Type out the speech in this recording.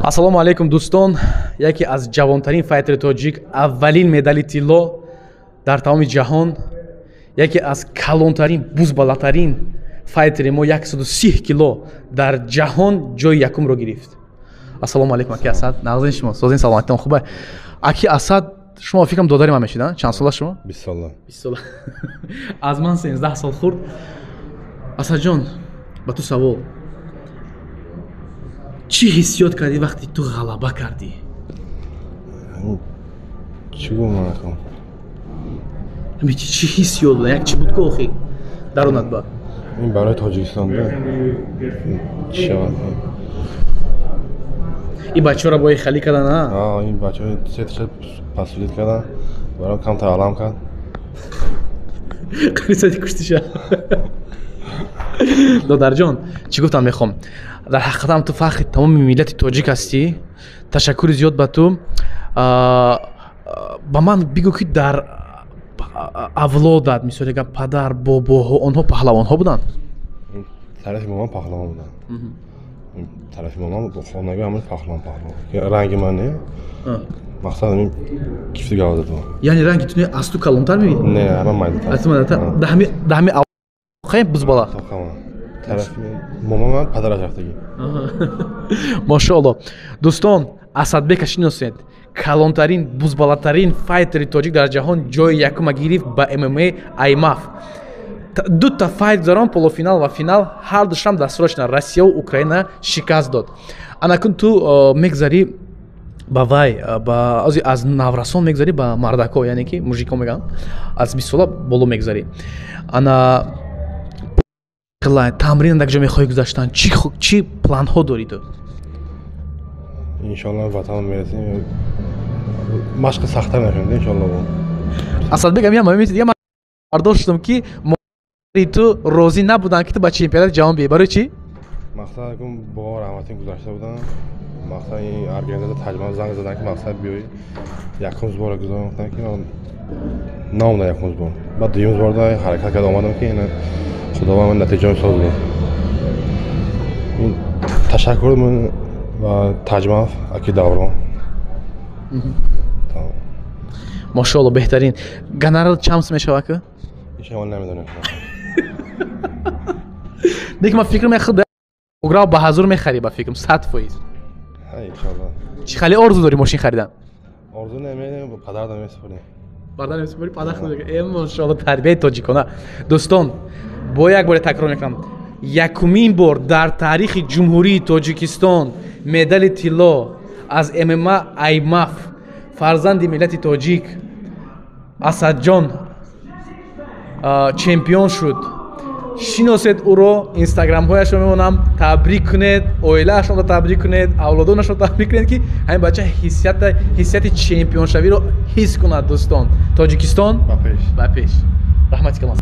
Ассалому алайкум, дӯстон. Яке аз ҷавонтарин файтери тоҷик, аввалин медали тилло дар тамоми ҷаҳон, яке аз калонтарин, бузбалатарин файтери мо, 130 кило дар ҷаҳон ҷои якумро гирифт. Ассалому алайкум, аки Асад. Нағзин шумо? Созин, саломатитон хуба? Аки Асад, шумо фикрам додари ман мешид, чанд сола шумо? 20 сола. 20 сола. Аз ман 13 сол хурд. Асадҷон, ба ту савол: чӣ ҳиссиёт кардӣ, вақте ту ғалаба кардӣ? Чӣ гумон? Чӣ ҳиссиёт буда? Як чӣ буд ку охи даронат ба? Ин барои Тоҷикистон да чӣ шавад. Ин бачаҳоро бои халӣ кардан, а? Ин бачаҳо сеташа пасулит кардан, баром камтар алам кард. Қисати куштиша. Додарҷон, чӣ гуфтам мехоҳам: дар ҳақиқатам ту фахри тамоми миллати тоҷик ҳастӣ. Ташаккури зиёд ба ту. Ба ман бигӯ, ки дар авлодат, мисол яган, падар, бобоҳо, онҳо паҳлавонҳо буданд? Тарафи моман паҳлавон буданд. Тарафи моман хонаги ҳама паҳлавон, паҳлавон. Ранги ман не, мақсад ҳамин кифти гавзату. Яъне ранги ту не, аз ту калонтар мебини? Не, ҳама майдатар. Аз ту майдатар. Даҳами қаем бузбала. Тарафи момаман падараш рафтагӣ. Мошоалло. Дӯстон, Асадбека шиносед. Калонтарин, бузбалатарин файтери тоҷик дар ҷаҳон ҷои якума гирифт ба ММА IMMAF. Дута файт гузарон, полуфинал ва финал, ҳар душам дастрочна Россияву Украина шикаст дод. Анакун ту мегзарӣ ба вай, ба аз наврасон мегзарӣ ба мардако, яъне ки мужико мегӯянд, аз 20 сола боло мегзарӣ. Ана тамрин дар ҷо мехоҳӣ гузаштан? Чӣ планҳо дорӣ ту? Иншоалло, ватан мерасем, машқи сахта мекунем, иншоалло. Асадбек, ам ман бардошт шудам, ки модари ту розӣ набуданд, ки ту ба чемпионати ҷаҳон биёӣ. Барои чӣ? Мақсад кун, бобо раҳматин гузашта будам. Мақсад, ин организатор таҷма занг задан, ки мақсад биёӣ, якум сбора гузорам. Гуфтам, ки ман наомадам якум сбор. Баъд дуюм сборда ҳаракат карда омадам, ки ина Худованд ман натиҷаи соз дод. Ташаккур ва Таҷмаф, аки Даврон. Мошоалло, беҳтарин. Гонорар чанд мешавад ка? Иншоалло, намедонем. Лекин ман фикр мекунам, ограв ба ҳазур мехарӣ, ба фикрам, 100%. Иншоалло. Чӣ хеле орзу дорӣ мошин харидан? Орзу намедонем, падар намесупорем. Падар намесупорӣ, падар худ. Э, мошоалло, тарбияи тоҷикона. Дӯстон, бо як боре такрор мекунам: якумин бор дар таърихи Ҷумҳурии Тоҷикистон медали тилло аз ММА IMMAF фарзанди миллати тоҷик Асадҷон чемпион шуд. Шиносед ӯро, инстаграмҳояшро мемонам, табрик кунед, оилаашонро табрик кунед, авлодонашро табрик кунед, ки ҳамин бача ҳиссияти чемпионшавиро ҳис кунад. Дӯстон, Тоҷикистон ба пеш! Ба пеш! Раҳмати калон.